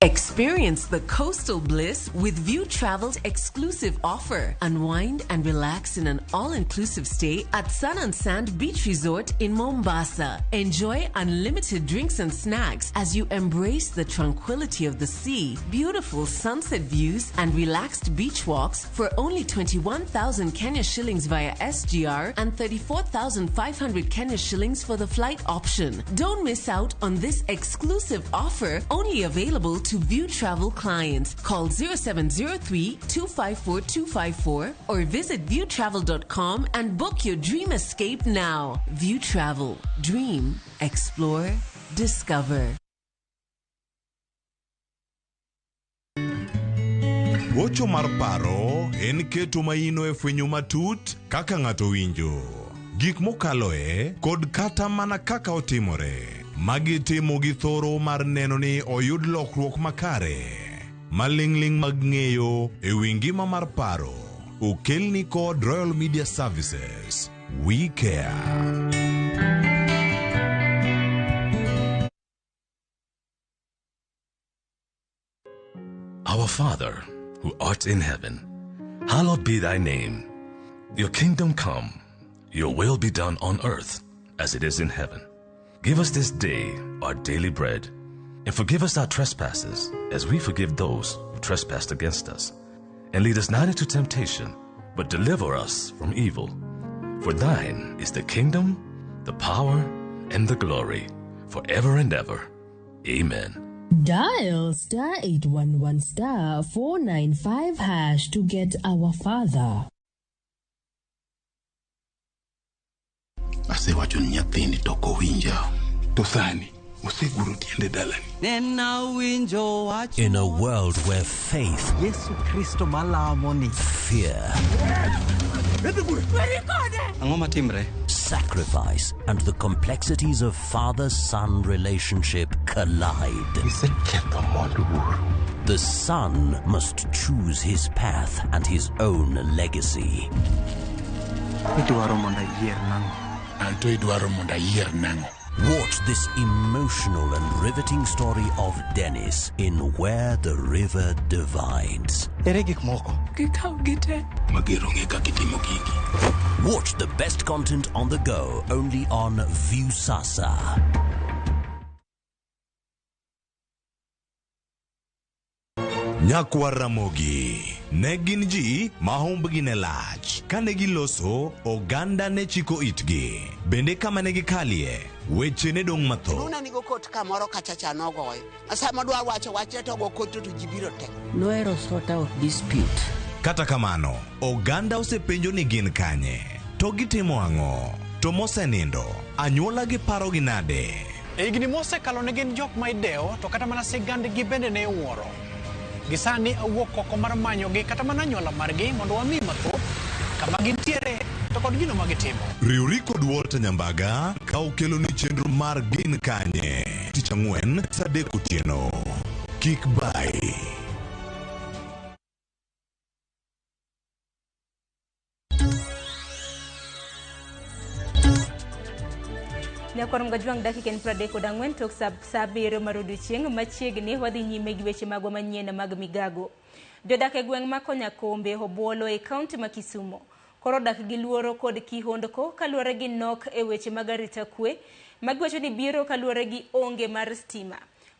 Experience the coastal bliss with View Travel's exclusive offer. Unwind and relax in an all-inclusive stay at Sun and Sand Beach Resort in Mombasa. Enjoy unlimited drinks and snacks as you embrace the tranquility of the sea, beautiful sunset views, and relaxed beach walks for only 21,000 Kenya shillings via SGR and 34,500 Kenya shillings for the flight option. Don't miss out on this exclusive offer, only available to View Travel clients. Call 0703 254 254 or visit viewtravel.com and book your dream escape now. View Travel. Dream, explore, discover. Gocho mar paro en keto maino e fwenyo matut kaka ng'ato winjo, gik mokaloe kod kata mana kaka otimore. Magi timo gi thoro mar neno ni oyud lokruok makare. Maling'ling' mag ng'eyo e wi ngima mar paro okelni kod Royal Media Services. We care. Our Father, who art in heaven, hallowed be thy name. Your kingdom come, your will be done on earth as it is in heaven. Give us this day our daily bread, and forgive us our trespasses as we forgive those who trespass against us. And lead us not into temptation, but deliver us from evil. For thine is the kingdom, the power, and the glory, forever and ever. Amen. Dial star 811 star 495 hash to get our father. Asewacho ni nyathini to ok owinja. To sani oseguro tiende dalani. In a world where faith, Yesu Kristo malamo ni fear, Ang'o matimre? sacrifice, and the complexities of father-son relationship collide. The son must choose his path and his own legacy. Idwaro mondo ayier nang'o? Anto idwaro mondo ayier nang'o? Watch this emotional and riveting story of Dennis in Where the River Divides. Ere gik moko? Gikaw gite. Mager ong'e kaka itimo gigi. Watch the best content on the go only on Viusasa. Nyakwar Ramogi, Ne gin ji ma humbgi ne lach. Kane giloso, oganda ne chiko itgi. Bende kama ne gikalie, weche ne dong' mathoth. Luna nigo kot kamoro kacha cha nogoye. Sama dwa wacho wachne to go kot to ji biro te. Nohero sort out dispute. Kata kamano, oganda osepenjo ni gin kanye, to gitimo ang'o, to mosenindo, anyuola gi parogi nade? E higni mosekalo ne gin jok ma idewo to kata mana sigandgi bende ne iwuoro. Gi sani awuok oko mar manyogi kata mana anyuola margi mondo wami mathoth kama gintiere to kod gino ma gitimo. Riwri kod Walter Nyambaga ka okeloni chenro mar Gin Kanye tich ang'wen saa 3 otieno. Kik bayi. Nyakwar Mgajwang' dakika en 34 tok saa 7 mar odiochieng' machiegni wadhi nyime gi weche magwa manyien mag migago. Jodak e gweng' ma Konyakombe Obuolo e kaunti ma Kisumu koro dak gi luoro kod kihondko kaluwore gi nok e weche mag arita kwe magiwacho ni biro kaluwore gi onge mar stima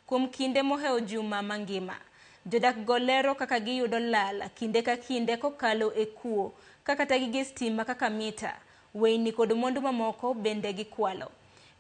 kuom kinde mohewo juma mangima. Jodak go lero kaka giyudo lal kinde ka kinde kokalo e kuo ka kata gige stima kaka mita, weyni kod mwandu mamoko bende gikwalo.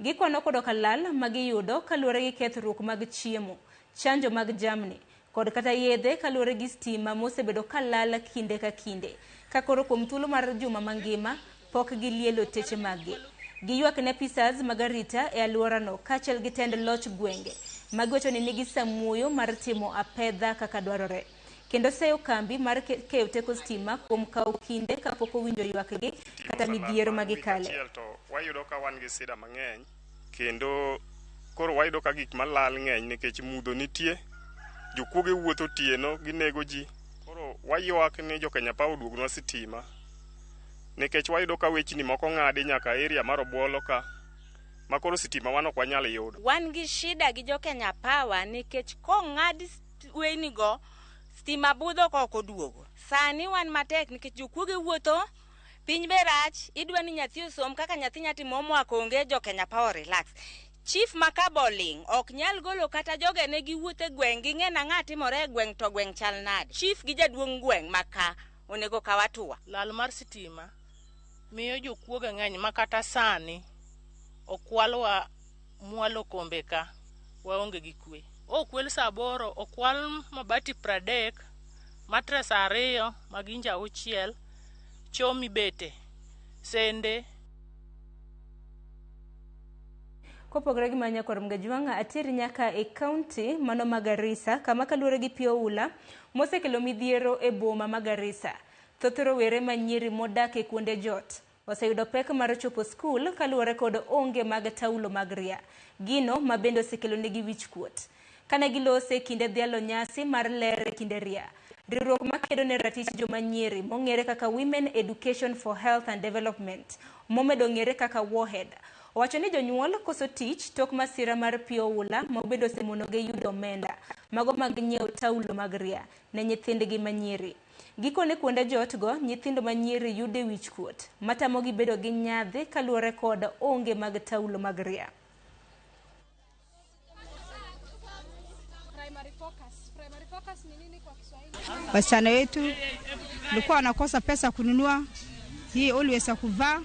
Gikwano kodoka lal magiyudo kaluwore gi kethruok mag chiemo, chanjo mag jamni kod kata yedhe kaluwore gi stima mosebedo kalal kinde ka kinde. Ka koro kuom thuolo mar juma mangima pok gilielo teche maggi. Giywak ne apisas mag arita e alworano kaachiel gi tend loch gwenge magiwacho ni nigi samuoyo mar timo apedha kaka dwarore. Kendo seyo kambi mar keyo teko stima kuom kawo kinde kapok owinjo ywakgi kata midhiero ma gikale. To wayudo ka wan gi sida mang'eny kendo koro wayudo ka gik malal ng'eny nikech mudho nitie, jokuoge wuotho otieno ginego ji. Koro waywak ni jo Kenya Power oduognwa sitima nikech wayudo ka wechni moko ng'adi nyaka area mar Obuolo ka ma koro sitima wan ok wanyal yudo. Wan gi shida gi jo Kenya Power nikech kong'ad weyni go stima budho ka ok oduogo. Sani wan matek nikech jokuoge wuotho, piny be rach, idwa ni nyathi osom kaka nyathi nya timo homework onge, jo Kenya Power relax. Chief ma Kaboling ok nyal golo kata jogene giwuoth e gweng' ging'e nang'a timore e gweng' to gweng' chal nade. Chief gi jaduong' gweng' ma ka onego kaw hatua. Lal mar sitima miyo jokuoge ng'eny ma kata sani okwalwa mwalo kombe ka waonge gi kwe. Okwel saa 8, okwal mabati 30, matres 2 mag inch 6, choo mibete, sende. Kopogore gi mano Nyakwar Mgajwang' ater nyaka e kaunti mano ma Garissa kama kaluwore gi pi oula mosekelo midhiero e boma ma Garissa. Thoth rowere ma nyiri modak e kuonde jot oseyudo pek mar chopo skul kaluwore kod onge mag taulo mag ria, gino ma bende osekelo negi wich kuot. Kane gilose kinde dhialo nyasi mar ler e kinde ria, riwruok makedo ne ratich joma nyiri mong'ere kaka Women Education for Health and Development momedo ng'ere kaka WOHED owacho ni jonyuol koso tich tok masira mar pi oula ma obedo osemonogi yudo omenda mago mag nyiewo taulo mag ria ne nyithindgi manyiri. Gikone kuonde jot go nyithindo manyiri yude wich kuot matamogi bedo gi nyadhi kaluwore kod onge mag taulo mag ria. Wasichana wetu walikuwa wanakosa pesa kununua hii always ya kuvaa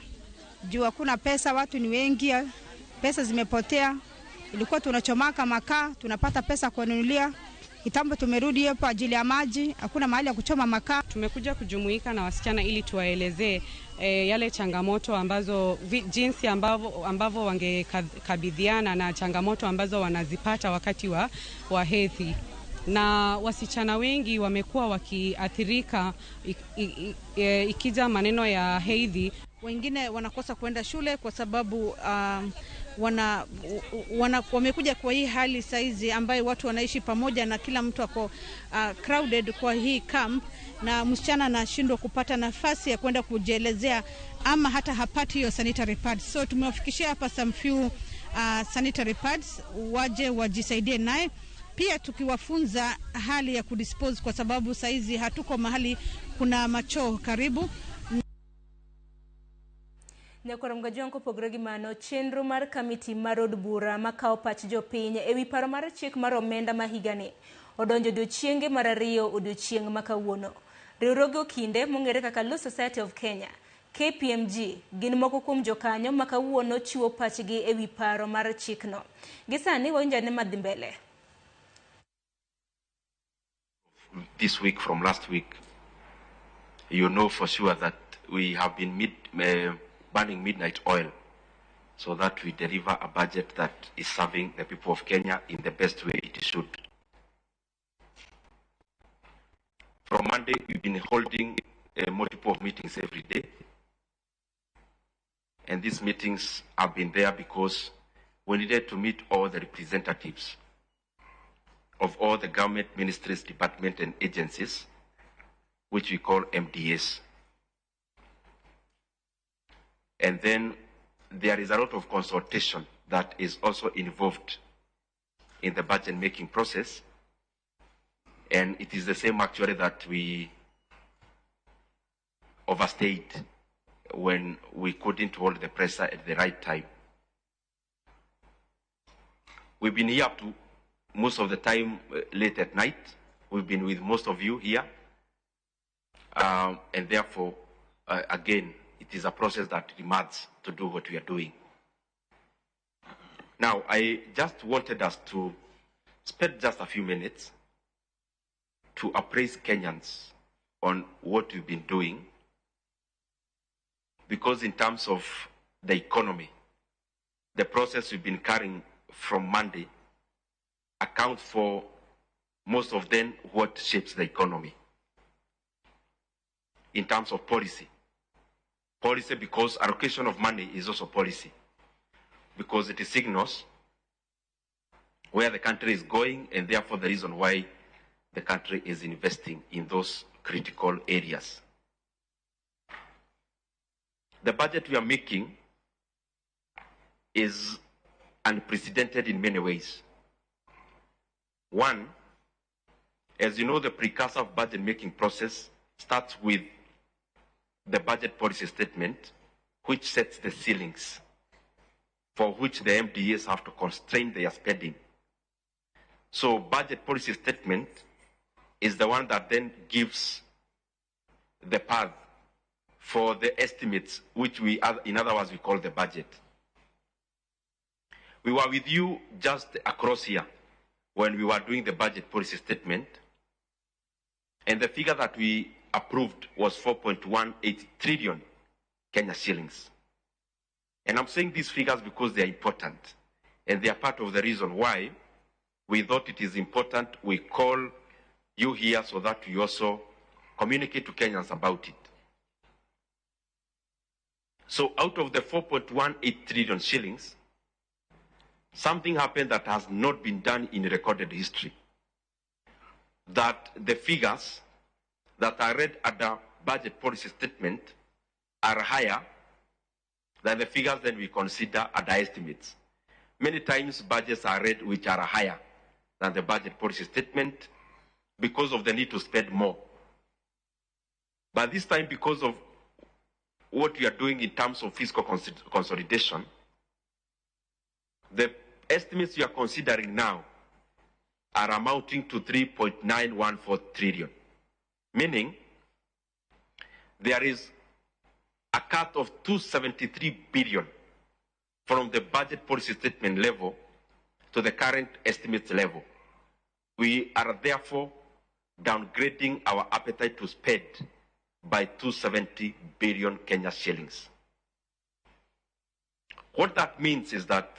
juu hakuna pesa, watu ni wengi, pesa zimepotea. Ilikuwa tunachomaka makaa tunapata pesa kununulia. Kitambo tumerudi hapo ajili ya maji, hakuna mahali ya kuchoma makaa. Tumekuja kujumuika na wasichana ili tuwaelezee yale changamoto ambazo jinsi ambavyo wangekabidhiana na changamoto ambazo wanazipata wakati wa hedhi. Na wasichana wengi wamekuwa wakiathirika ikija maneno ya hedhi. Wengine wanakosa kuenda shule kwa sababu wamekuja kwa hii hali saizi ambayo watu wanaishi pamoja na kila mtu ako crowded kwa hii camp, na msichana anashindwa kupata nafasi ya kwenda kujielezea ama hata hapati hiyo sanitary pads. So tumewafikishia hapa some few sanitary pads waje wajisaidie naye. Pia tukiwafunza hali ya kudispose kwa sababu saizi hatuko mahali kuna machoo karibu. Nyakwar Mgajwang' kopogore gi mano, chenro mar kamiti mar od bura makawo pach jopiny ewi paro mar chik mar omenda ma higani odonjo odiochienge mar ariyo odiochieng' ma kawuono. Riwruoge okinde mong'ere kaka Law Society of Kenya, KPMG gin moko kuom jokanyo ma kawuono chiwo pachgi ewi paro mar chikno. Gi sani wawinjo ane madhi mbele. This week from last week, you know for sure that we have been burning midnight oil so that we deliver a budget that is serving the people of Kenya in the best way it should. From Monday, we've been holding multiple meetings every day. And these meetings have been there because we needed to meet all the representatives of all the government ministries, departments, and agencies, which we call MDAs. And then there is a lot of consultation that is also involved in the budget-making process. And it is the same actually that we overstayed when we couldn't hold the presser at the right time. We've been here up to most of the time late at night. We've been with most of you here. And therefore, again, it is a process that demands to do what we are doing. Now, I just wanted us to spend just a few minutes to appraise Kenyans on what we've been doing, because in terms of the economy, the process we've been carrying from Monday accounts for most of then what shapes the economy in terms of policy. Policy, because allocation of money is also policy, because it signals where the country is going and therefore the reason why the country is investing in those critical areas. The budget we are making is unprecedented in many ways. One, as you know, the precursor of budget making process starts with the budget policy statement, which sets the ceilings for which the MDAs have to constrain their spending. So budget policy statement is the one that then gives the path for the estimates, which we, in other words, we call the budget. We were with you just across here when we were doing the budget policy statement, and the figure that we approved was 4.18 trillion Kenya shillings. And I'm saying these figures because they are important, and they are part of the reason why we thought it is important we call you here so that we also communicate to Kenyans about it. So out of the 4.18 trillion shillings, something happened that has not been done in recorded history. That the figures that are read at the budget policy statement are higher than the figures that we consider at the estimates. Many times budgets are read which are higher than the budget policy statement because of the need to spend more. But this time, because of what we are doing in terms of fiscal consolidation, the estimates we are considering now are amounting to 3.914 trillion, meaning there is a cut of 273 billion from the budget policy statement level to the current estimates level. We are therefore downgrading our appetite to spend by 270 billion Kenya shillings. What that means is that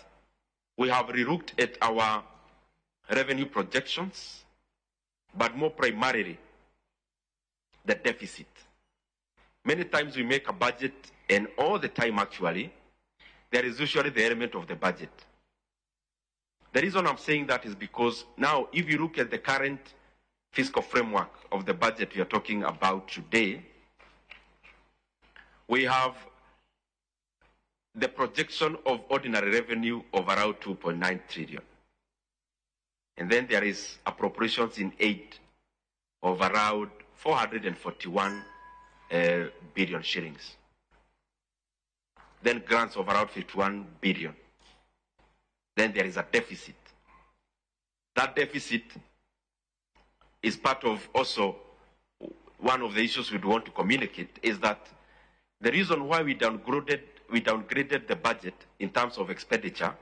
we have relooked at our revenue projections, but more primarily, the deficit. Many times we make a budget, and all the time actually, there is usually the element of the budget. The reason I'm saying that is because now if you look at the current fiscal framework of the budget we are talking about today, we have the projection of ordinary revenue of around 2.9 trillion. And then there is appropriations in aid of around 441 billion shillings. Then grants of around 51 billion. Then there is a deficit. That deficit is part of also one of the issues we'd want to communicate is that the reason why we downgraded the budget in terms of expenditure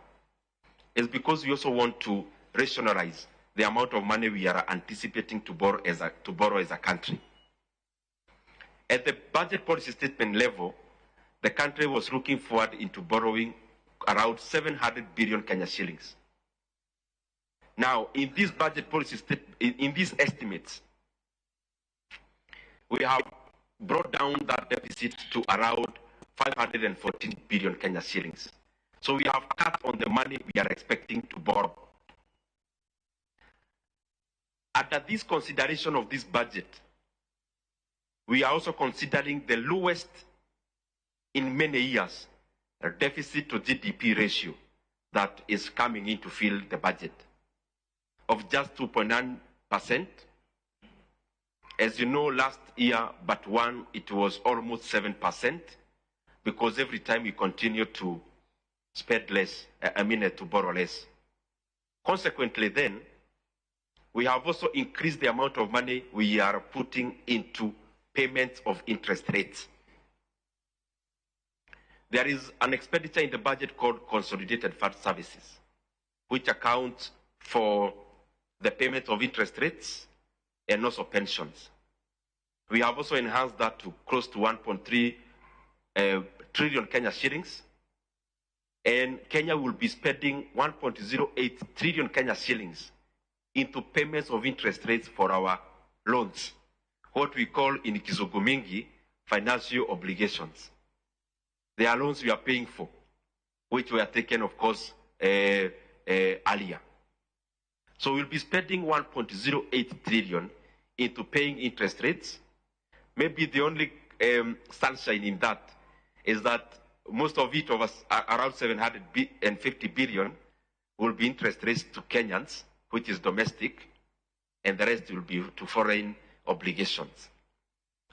is because we also want to rationalize the amount of money we are anticipating to borrow as a country. At the budget policy statement level, the country was looking forward into borrowing around 700 billion Kenya shillings. Now, in this budget policy statement, in these estimates, we have brought down that deficit to around 514 billion Kenya shillings. So we have cut on the money we are expecting to borrow. Under this consideration of this budget, we are also considering the lowest in many years deficit to GDP ratio that is coming in to fill the budget of just 2.9%. As you know, last year, but one, it was almost 7%, because every time we continue to spend less, to borrow less. Consequently, then, we have also increased the amount of money we are putting into payments of interest rates. There is an expenditure in the budget called Consolidated Fund Services, which accounts for the payment of interest rates and also pensions. We have also enhanced that to close to 1.3 trillion Kenya shillings. And Kenya will be spending 1.08 trillion Kenya shillings into payments of interest rates for our loans, what we call in Kizungu financial obligations. There are loans we are paying for, which were taken, of course, earlier. So we'll be spending 1.08 trillion into paying interest rates. Maybe the only sunshine in that is that most of it, of us, around 750 billion, will be interest rates to Kenyans, which is domestic, and the rest will be to foreign obligations.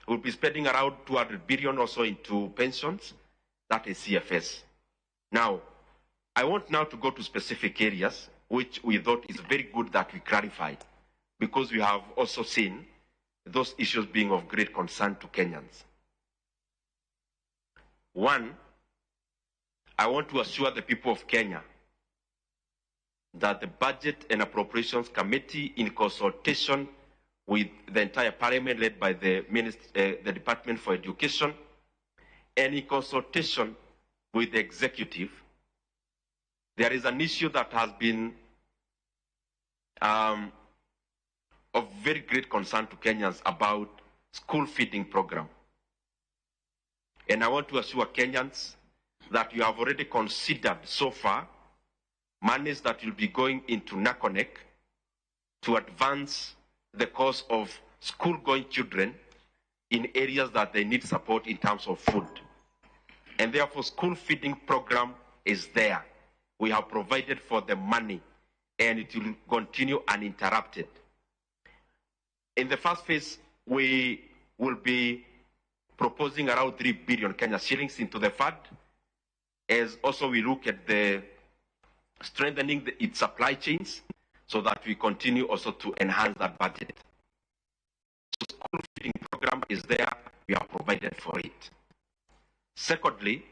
We'll be spending around 200 billion also into pensions, that is CFS. Now, I want now to go to specific areas, which we thought is very good that we clarified, because we have also seen those issues being of great concern to Kenyans. One, I want to assure the people of Kenya that the Budget and Appropriations Committee, in consultation with the entire Parliament led by the Department for Education, and in consultation with the Executive, there is an issue that has been of very great concern to Kenyans about school feeding program. And I want to assure Kenyans that you have already considered so far monies that will be going into NACONEK to advance the cause of school-going children in areas that they need support in terms of food. And therefore, school feeding program is there. We have provided for the money, and it will continue uninterrupted. In the first phase, we will be proposing around 3 billion Kenya shillings into the fund, as also we look at the strengthening its supply chains so that we continue also to enhance that budget. So school feeding program is there, we are provided for it. Secondly,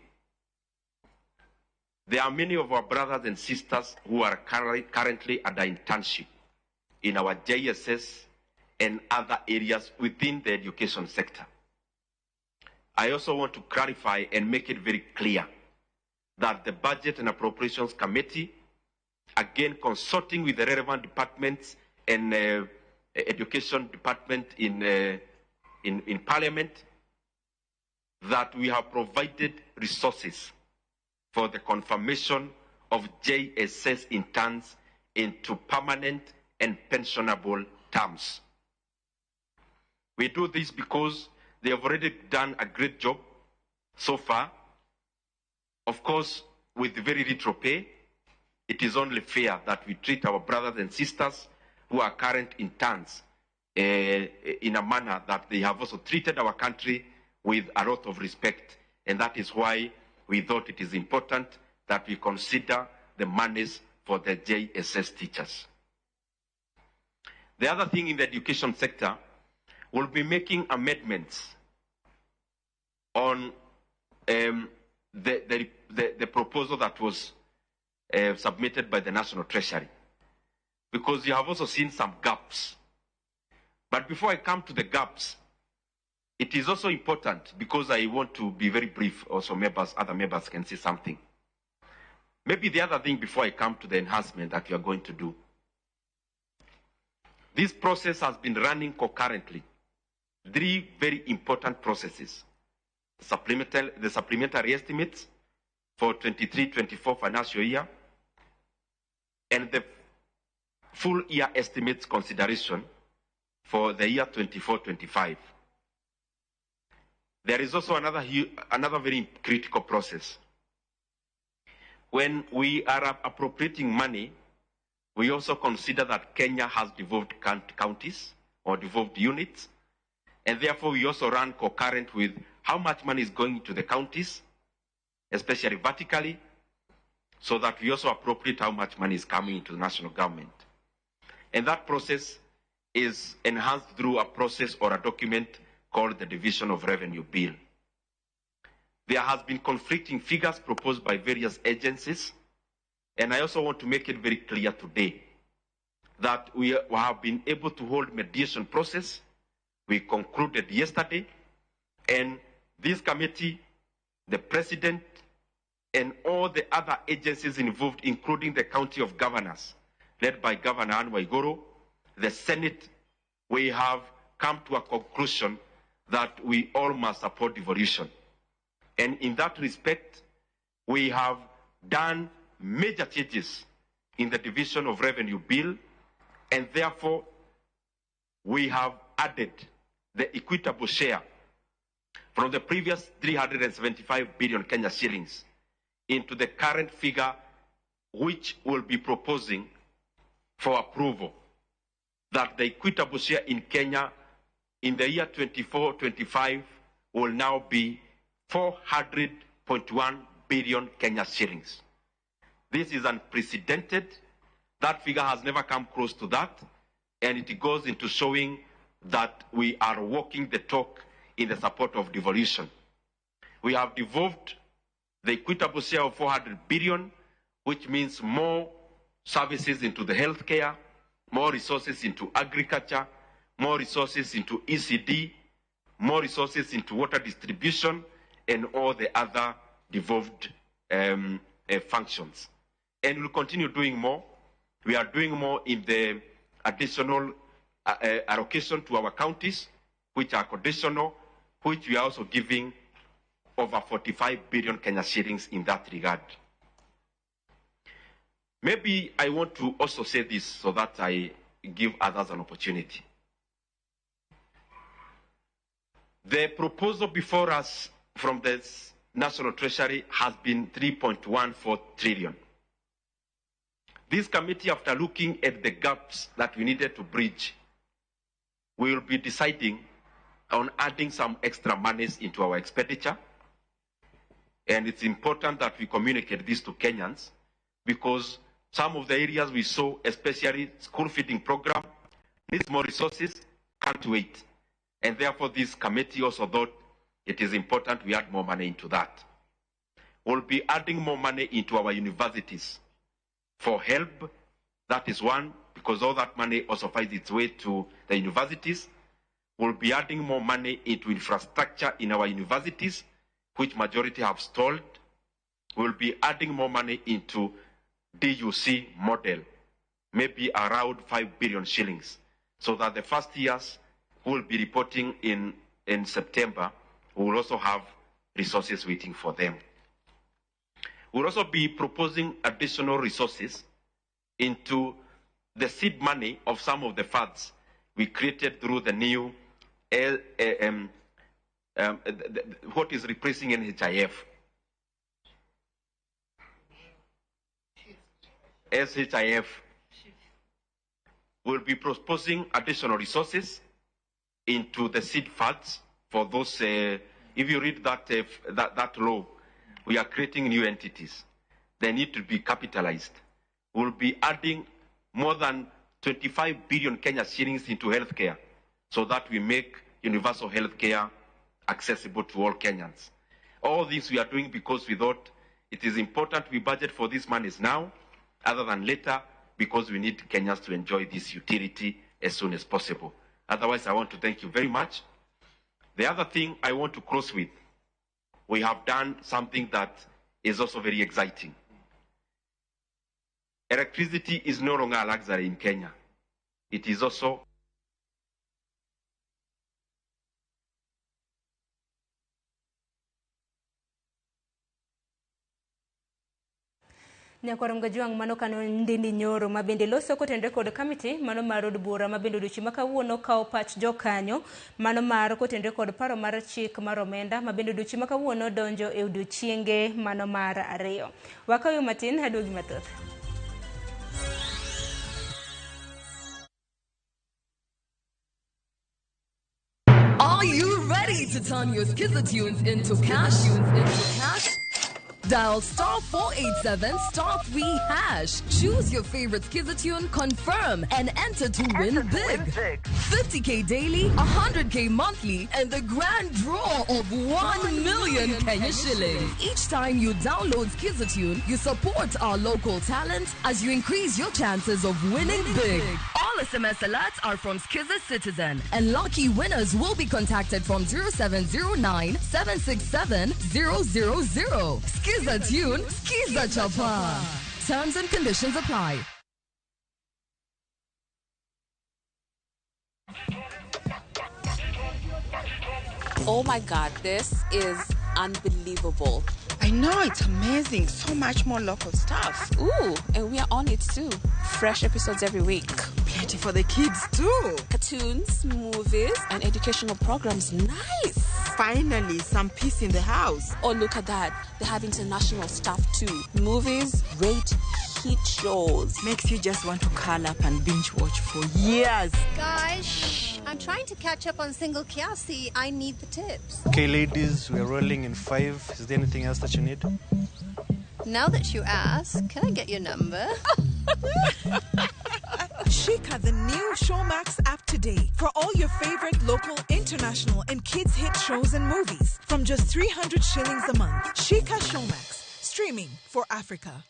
there are many of our brothers and sisters who are currently under internship in our JSS and other areas within the education sector. I also want to clarify and make it very clear that the Budget and Appropriations Committee, again consulting with the relevant departments and education department in Parliament, that we have provided resources for the confirmation of JSS interns into permanent and pensionable terms. We do this because they have already done a great job so far. Of course, with very little pay, it is only fair that we treat our brothers and sisters who are current interns in a manner that they have also treated our country with a lot of respect. And that is why we thought it is important that we consider the monies for the JSS teachers. The other thing in the education sector, We'll be making amendments on the proposal that was submitted by the National Treasury, because you have also seen some gaps. But before I come to the gaps, it is also important, because I want to be very brief, also other members can say something. Maybe the other thing before I come to the enhancement that we are going to do. This process has been running concurrently. Three very important processes. The supplementary estimates for 23-24 financial year, and the full year estimates consideration for the year 24-25. There is also another very critical process. When we are appropriating money, we also consider that Kenya has devolved counties or devolved units, and therefore we also run concurrent with how much money is going to the counties, especially vertically, so that we also appropriate how much money is coming into the national government. And that process is enhanced through a process or a document called the Division of Revenue Bill. There has been conflicting figures proposed by various agencies, and I also want to make it very clear today that we have been able to hold mediation process. We concluded yesterday, and this committee, the president, and all the other agencies involved, including the County of Governors, led by Governor Anne Waiguru, the Senate, we have come to a conclusion that we all must support devolution. And in that respect, we have done major changes in the Division of Revenue Bill, and therefore we have added the equitable share from the previous 375 billion Kenya shillings into the current figure, which will be proposing for approval, that the equitable share in Kenya in the year 24-25 will now be 400.1 billion Kenya shillings. This is unprecedented. That figure has never come close to that, and it goes into showing that we are walking the talk in the support of devolution. We have devolved the equitable share of 400 billion, which means more services into the healthcare, more resources into agriculture, more resources into ECD, more resources into water distribution, and all the other devolved functions. And we'll continue doing more. We are doing more in the additional allocation to our counties, which are conditional, which we are also giving over 45 billion Kenya shillings in that regard. Maybe I want to also say this so that I give others an opportunity. The proposal before us from the National Treasury has been 3.14 trillion. This committee, after looking at the gaps that we needed to bridge, we will be deciding on adding some extra monies into our expenditure. And it's important that we communicate this to Kenyans, because some of the areas we saw, especially school feeding program, needs more resources, can't wait. And therefore, this committee also thought it is important we add more money into that. We'll be adding more money into our universities for help. That is one, because all that money also finds its way to the universities. We'll be adding more money into infrastructure in our universities, which majority have stalled. We'll be adding more money into DUC model, maybe around 5 billion shillings, so that the first years who will be reporting in September will also have resources waiting for them. We'll also be proposing additional resources into the seed money of some of the funds we created through the new what is replacing NHIF. SHIF. Will be proposing additional resources into the seed funds for those. If you read that, that law, we are creating new entities. They need to be capitalized. We'll be adding more than 25 billion Kenya shillings into healthcare so that we make universal health care accessible to all Kenyans. All this we are doing because we thought it is important we budget for these monies now, other than later, because we need Kenyans to enjoy this utility as soon as possible. Otherwise, I want to thank you very much. The other thing I want to close with, we have done something that is also very exciting. Electricity is no longer a luxury in Kenya. It is also Nyakwar Mgajwang' mano kano Ndindi Nyoro ma bende loso kotenore kod kamiti mano mar od bura ma bende odiochieng' ma kawuono kawo pach jokanyo mano mar kotenore kod paro mar chik mar omenda ma bende odiochieng' ma kawuono donjo e odiochienge mano mar ariyo. Wakaw matin aduogi mathoth. Are you ready to turn your Skiza tunes into cash? Dial star 487 star 3 hash. Choose your favorite Skiza tune, confirm, and enter to win big. 50K daily, 100K monthly, and the grand draw of 1 million Kenya shillings. Each time you download Skiza tune, you support our local talent as you increase your chances of winning big. All SMS alerts are from Skiza Citizen, and lucky winners will be contacted from 0709 767 000. Skiza tune, Skiza Chapa. Terms and conditions apply. Oh my God, this is unbelievable. I know, it's amazing. So much more local stuff. Ooh, and we are on it too. Fresh episodes every week. Plenty for the kids too. Cartoons, movies, and educational programs. Nice. Finally, some peace in the house. Oh, look at that. They have international stuff too. Movies, great hit shows. Makes you just want to curl up and binge watch for years. Guys, shh. I'm trying to catch up on Single Kiasi. I need the tips. Okay, ladies, we're rolling in 5. Is there anything else that you need? Now that you ask, can I get your number? Shika the new Showmax app today for all your favorite local, international, and kids hit shows and movies from just 300 shillings a month. Shika Showmax, streaming for Africa.